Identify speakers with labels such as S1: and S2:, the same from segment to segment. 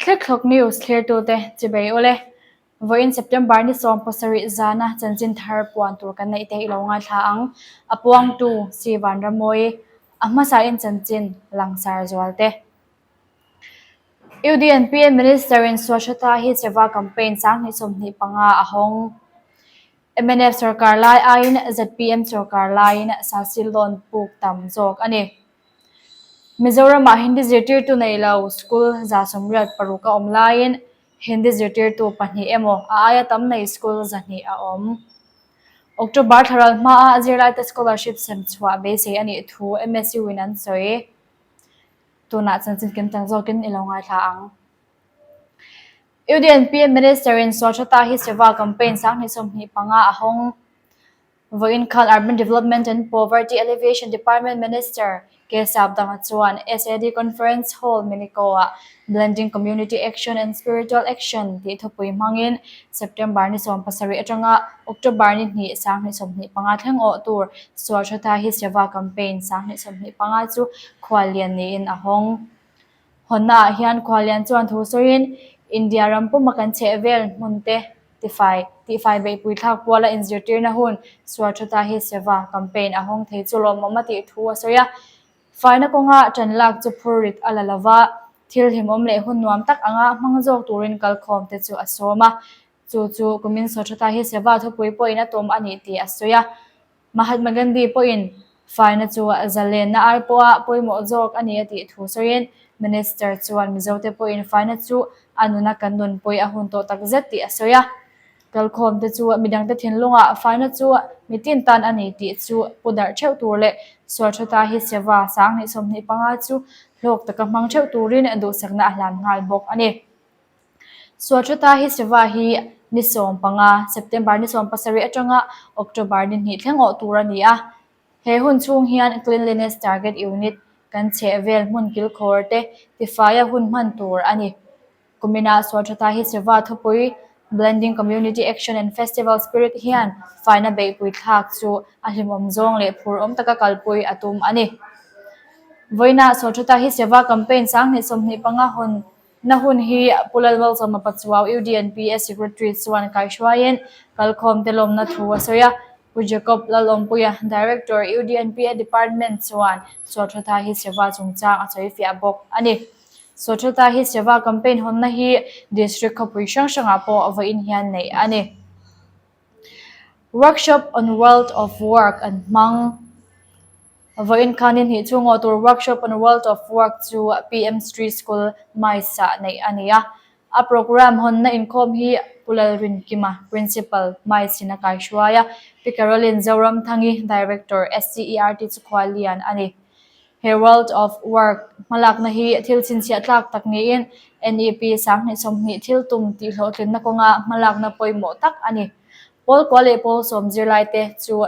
S1: Thlikthlawk News thlirtute chibei ule. Vawiin September ni 17 zana chanchin thar puan tur kan neih te i lo ngaithla ang. A puangtu Si Vanramawii, a hmasain chanchin langsar zual te. UDNPA Minister in Swachhata Hi Seva Campaign 2025 a hawng. Mnf sorkar lai aiin zpm sorkar laiin Sasil loan puk tam zawk a ni. Mizoramah Hindi zirtirtu nei lo school 86 a awm laiin Hindi zirtirtu pahnih emaw a aia tam nei school 200 a awm. October thlaral hmaa zirlaite scholarship sem chhuah beisei a nih thu MSU in an sawi. Tunah chanchin kim chang zawkin i lo ngaithla ang. UDNP Minister in Swachhata Hi Seva Campaign 2025 a hawng. Vawiin khan Urban Development and Poverty Alleviation Department Minister K Sapdanga chuan SAD Conference Hall Minico-ah Blending Community Action and Spiritual Action tih thupui hmangin September ni 17 atanga October ni hnih 2025 thleng awh tur Swachhata Hi Seva Campaign 2025 chu khuallian niin a hawng. Hawnnaah hian khuallian chuan thu sawiin India ram puma kan chheh vel hmun te tifai tihfai beihpui thlak puala inzirtirna hun Swachhata Hi Seva Campaign a hawng thei chu lawmawm a tih thu a sawi a. Faina kawnga ṭan lak chu phur rit a la lo va, thil hlimawm leh hun nuam tak anga hmang zawk turin kalkhawm te chu a sawm a. Chu chu kumin Swachhata Hi Seva thupui pawhin a tum a nih tih a sawi a. Mahatma Gandhi pawhin faina chu zalenna ai pawha pawimawh zawk a ni a tih thu sawiin Minister chuan Mizote pawhin faina chu a nuna kan nunpui a hun tawh takzet tih a sawi a. Kalkhawmte chu midangte thinlungah faina chu mitin tan a ni tih chu pu darh theuh tur leh Swachhata Hi Seva 2025 chu hlawk taka hmang theuh turin duhsakna a hlan nghal bawk a ni. Swachhata Hi Seva hi ni 15, September ni 17 atanga October ni hnih thleng awh tur a ni a. He hun chhung hian Cleanliness Target Unit kan chheh vel hmun kilkhawr te tifaia hun hman tur a ni. Kuminah Swachhata Hi Seva thupui Blending Community Action and Festival Spirit hian faina beihpui thlak chu a hlimawm zawng leh phur awm taka kalpui a tum a ni. Vawiinah Swachhata Hi Seva Campaign 2025 hawn na hun hi Pu Lalmalsawma Pachuau UDNPA Secretary chuan kaihruaiin kalkhawmte lawmna thu a sawi a. Pu Jacob Lalawmpuia, Director, UDNPA Department chuan Swachhata Hi Seva chungchang a sawi fiah bawk a ni. Swachhata Hi Seva campaign hawnna hi District khawpui hrang hrangah pawh vawiin hian neih a ni. Workshop on World of Work an hmang. Vawiin khan ni hnih chhungaw tur Workshop on World of Work chu PM Street School, Maisah neih a ni a. A programme hawnna inkhawm hi Pu Lalrinkima, Principal, Maisin a kaihruai a, Pi Caroline Zoramthangi, Director, SCERT chu khuallian a ni. He World of Work hmalakna hi thil chhinchhiah tlak tak niin NEP 2020 thil tum tihhlawhtlinna kawnga hmalakna pawimawh tak a ni. Pawl kua leh pawl sawm zirlaite chu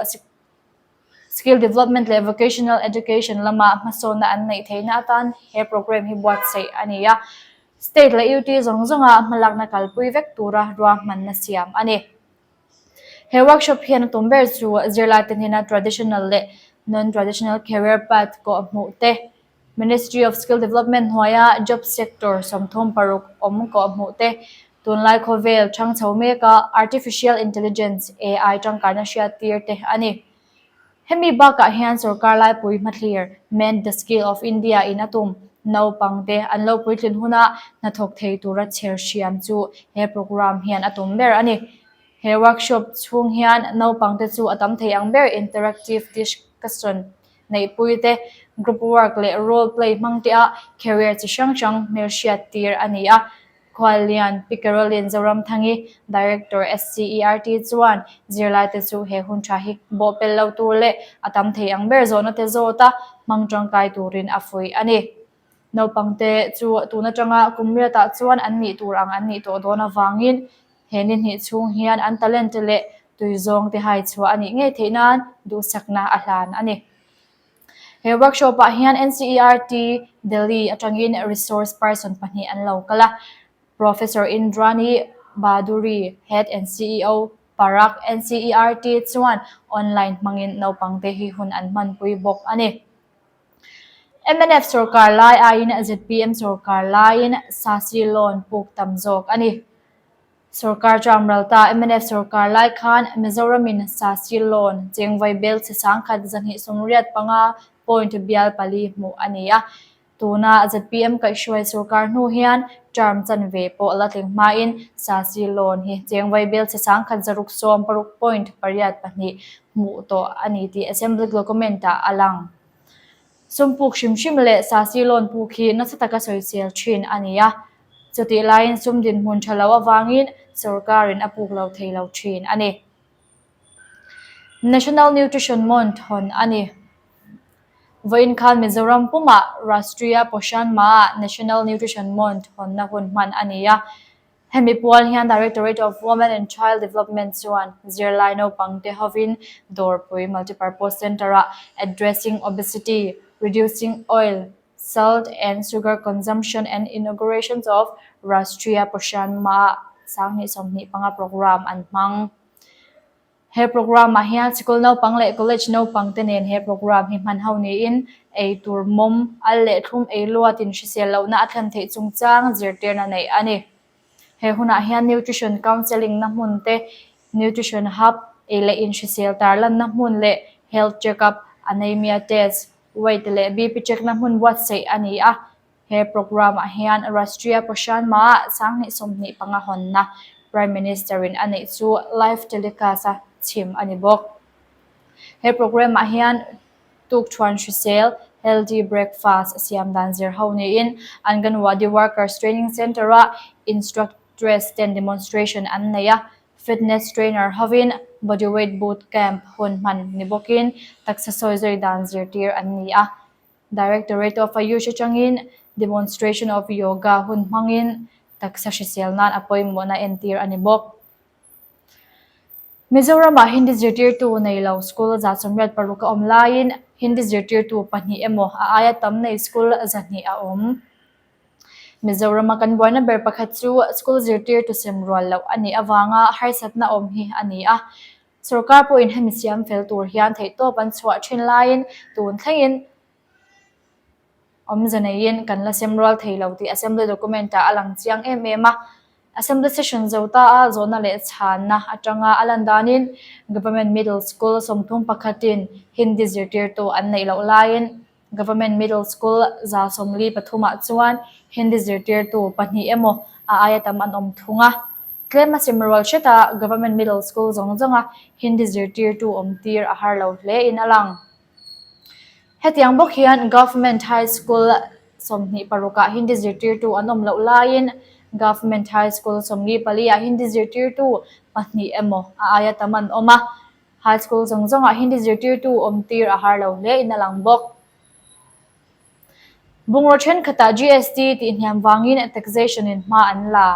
S1: Skill Development leh Vocational Education lama hmasawnna an neih theihna atan he programme hi buatsaih a ni a. State leh UT zawng zawnga hmalakna kalpui vek tura ruahmanna siam a ni. He workshop hian a tum ber chu zirlaite hnena traditional leh non-traditional career path kawh hmuh te, Ministry of Skill Development hnuaia job sector 36 awm kawh hmuh te, tunlai khawvel thang chho meka Artificial Intelligence, AI, tangkaina hriat tir te a ni. Hemi bakah hian sorkar laipui hmathlir Mend the Skill of India in a tum naupangte an lo puitlin huna hnathawk thei tura chher hriam chu he programme hian a tum ber a ni. He workshop chhung hian naupangte chu a tam thei ang ber interactive discussion neihpui te, group work leh role play hmang te ah career chi hrang hrang hmelhriat tir a ni a. Khuallian Pi Caroline Zoramthangi, Director SCERT chuan zirlaite chu he hun tha hi bawhpelh lo tur leh a tam thei ang ber zawhna te zawt a hmang tangkai turin a fuih a ni. Naupangte chu tun atanga kum riatah chuan an nih tur ang an nih tawh dawn avangin he ni hnih chhung hian an talent leh tui zawng te hai chhuah a nih ngei theih nan duhsakna a hlan a ni. He workshop-ah hian NCERT Delhi atangin resource person pahnih an lo kal a, Professor Indrani Bhaduri, Head and CEO, Parag NCERT chuan online hmangin naupangte hi hun an hmanpui bawk a ni. Mnf sorkar lai aiin zpm sorkar laiin Sasi loan puk tam zawk a ni. Sorkar tramral ta mnf sorkar lai khan Mizoramin Sasi loan chengvai bel chhe 2085 point bial pali hmuh a ni a. Tuna zpm kaihhruai sorkar hnu hian term chanve pawh la tling hmain Sasi loan hi chengvai bel chhe 1660 point pariat pahnih hmuh tawh a ni tih Assembly document-ah a lang. Sum puk hrim hrim leh Sasi loan puk hi nasa taka sawisel thin a ni a, chutih laiin sum dinhmun tha lo avangin sorkarin a puk lo thei lo thin a ni. National Nutrition Month hawn a ni. Vawiin khan Mizoram pumah Rashtriya Poshan Maah National Nutrition Month hawnna hun hman a ni a. Hemi pual hian Directorate of Women and Child Development chuan zirlai naupangte hovin Dawrpui Multipurpose Centre-ah Addressing Obesity, Reducing Oil, Salt and Sugar Consumption and Inaugurations of Rashtriya Poshan Maah 2025 programme an hmang. He programme-ah hian sikul naupang leh college naupang te nen he programme hi hman ho niin ei tur mawm, al leh thlum ei luatin hrisel lohna a thlen theih chungchang zirtirna neih a ni. He hunah hian nutrition counselling na hmun te, nutrition hub, ei leh inhrisel tarlanna hmun leh health check-up, anaemia test, weight leh BP check na hmun buatsaih a ni a. He programme-ah hian Rashtriya Poshan Maah 2025 hawnna Prime Minister-in a neih chu live telecast-a chhim a ni bawk. He programme-ah hian tukṭhuan hrisel, healthy breakfast, a siam dan zir ho niin Anganwadi Workers Training Centre-ah instructress ten demonstration an nei a, fitness trainer hovin bodyweight boot camp hun hman ni bawkin taksa sawizawi dan zirtir an ni a. Directorate of Ayush atangin Demonstration of Yoga hun hmangin taksa hrisel nan a pawimawhna entir a ni bawk. Mizoramah Hindi zirtirtu nei lo school 86 a awm laiin Hindi zirtirtu pahnih emaw a aia tam nei school 200 a awm. Mizorama kan buaina ber pakhat chu school zirtirtu sem rual loh a nih avanga harsatna awm hi a ni a. Sorkar pawhin hemi siam fel tur hian theihtawp an chhuah thin laiin tun thlengin awmze neiin kan la sem rual thei lo tih Assembly document-ah a lang chiang em em a. Assembly session zo ta a zawhna leh chhanna atanga a lan danin Government Middle School 31in Hindi zirtirtu an neih loh laiin Government Middle School 43ah chuan Hindi zirtirtu pahnih emaw a aia tam an awm thung a. Tlem a sim rual hretah Government Middle School zawng zawnga Hindi zirtirtu awm tir a har lo hle in a lang. Hetiang bawk hian Government High School 26ah Hindi zirtirtu an awm loh laiin Government High School 44ah Hindi zirtirtu pahnih emaw a aia tam an awm a, High School zawng zawngah Hindi zirtirtu awm tir a har lo hle in a lang bawk. Bungraw thenkhatah GST tih hniam vangin taxation-in hma an la.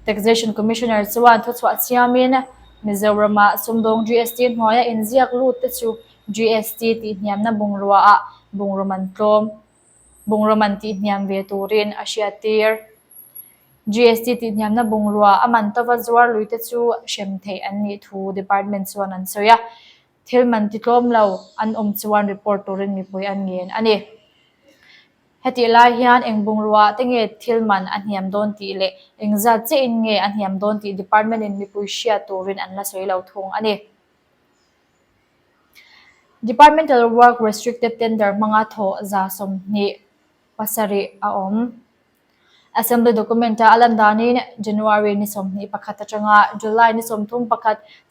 S1: Taxation Commissioner chuan thuchhuah siamin Mizorama sumdawng GST hnuaia inziak lut te chu GST tih hniamna bungruaah bungraw man tlawm bungraw man tih hniam ve turin a hriattir. GST tih hniamna bungrua a man tova zuar lui te chu hrem theih an nih thu department chuan an sawi a. Thil man ti tlawm lo an awm chuan report turin mipui an ngen a ni. Hetih lai hian eng bungrua te nge thil man a hniam dawn tih leh engzat chiahin nge a hniam dawn tih department in mipui hriat turin an la sawi lo thung a ni. Departmental Work Restricted Tender hmanga thawh 27 a awm. Assembly document-a a lan danin January ni 21 atanga July ni 31,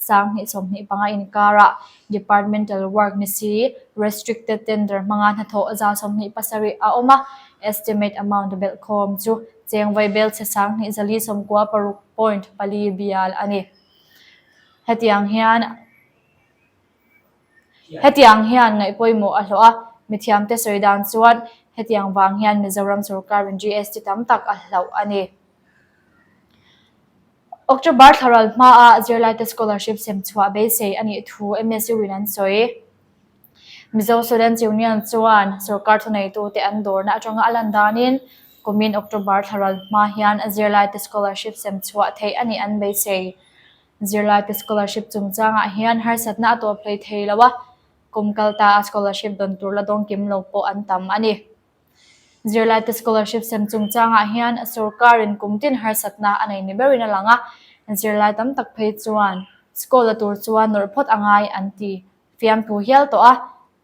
S1: 2025 inkarah Departmental Work ni si Restricted Tender hmanga hnathawh 27 a awm a, estimate amount belhkhawm chu cheng vaibel chhe 2496 point pali bial a ni. Hetiang hian. Hetiang hian ngaih pawimawh a hlawh a, mithiamte sawi dan chuan hetiang vang hian Mizoram sorkarin GST tam tak a hlauh a ni. October thlaral hmaa zirlaite scholarship sem chhuah beisei a nih thu MSU-in an sawi. Mizo Students Union chuan sorkar thuneitute an dawrna atanga a lan danin kumin October thlaral hma hian zirlaite scholarship sem chhuah theih a nih an beisei. Zirlaite scholarship chungchangah hian harsatna a tawp hlei thei lo a, Kum kalta a scholarship dawn tur la dawng kim lo pawh an tam a ni. Zirlaite scholarship sem chungchangah hian sorkarin kum tin harsatna a nei ni berin a lang a, zirlai tam tak phei chuan school a tur chuan nawrh phawt a ngai an ti fiamthu hial tawh a.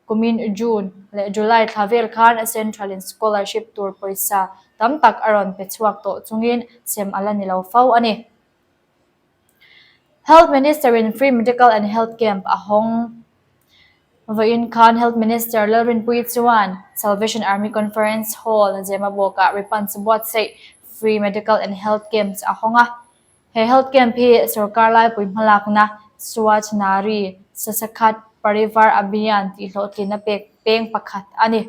S1: Kumin June leh July thla vel khan Central in scholarship tur pawisa tam tak a rawn pe chhuak tawh chungin sem a la ni lo fo a ni. Health Minister in Free Medical and Health Camp a hawng. Vawiin khan Health Minister Lalrinpuii chuan Salvation Army Conference Hall Zemabawkah Ripans buatsaih Free Medical and Health Camps a hawng a. He Health Camp hi sorkar laipui hmalakna Swachh Nari Sasakhat Parivar Abhiyan tih hlawhtlinna pek peng pakhat a ni.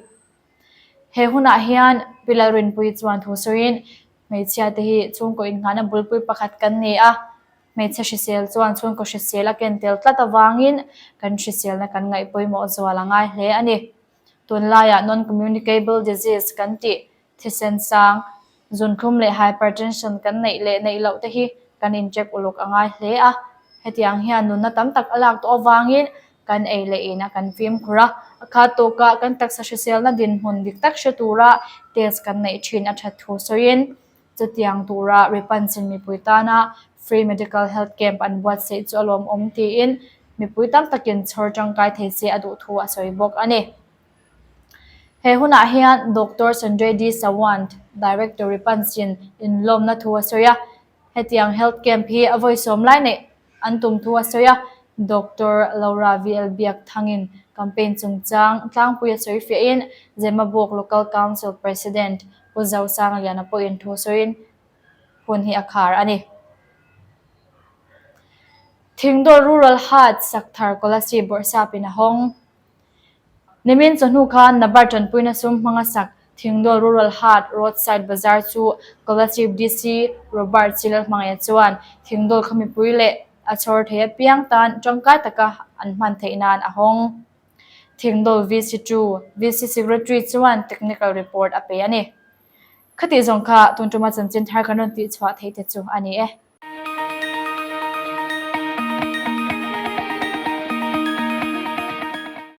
S1: He hunah hian Pi Lalrinpuii chuan thu sawiin, Hmeichhia te hi chhungkaw inngahna bulpui pakhat kan ni a, hmeichhe hrisel chuan chhungkaw hrisel a ken tel tlat avangin kan hriselna kan ngaih pawimawh zual a ngai hle a ni. Tunlaiah non-communicable disease kan tih thisen sang, zunthlum leh hypertension kan neih leh neih loh te hi kan incheck uluk a ngai hle a. Hetiang hian nunna tam tak a lak tawh avangin kan ei leh ina kan fimkhur a, a khat tawkah kan taksa hriselna dinhmun dik tak hre tura test kan neih thin a that thu sawiin chutiang tura Ripanchin mipui tana Free Medical Health Camp an buatsaih chu a lawmawm tiin mipui tam takin chhawr tangkai thei se a duh thu a sawi bawk a ni. He hunah hian Doctor Sanjay D Sawant, Director Ripanchin inlawmna thu a sawi a, Hetiang health camp hi a vawi sawm lai neih an tum thu a sawi a, Doctor Laura VL Biakthangin campaign chungchang tlangpui a sawi fiahin Zemabawk Local Council President Pu Zosangliana pawhin thu sawiin hun hi a khar a ni. Thingdawl Rural Haat Sakthar Kolasib bawrhsapin a hawng. Nimin chawhnu khan Nabar tanpuina sum hmanga sak Thingdawl Rural Haat Roadside Bazar chu Kolasib DC Robert Chilalhmangaia chuan Thingdawl kha mipui leh a chhawr thei apiang tan tangkai taka an hman theih nan a hawng. Thingdawl VC 2 VC Secretary chuan Technical Report a pe a ni. Khatih zawng kha tun tuma chanchin thar kan rawn tihchhuah theih te chu a ni e.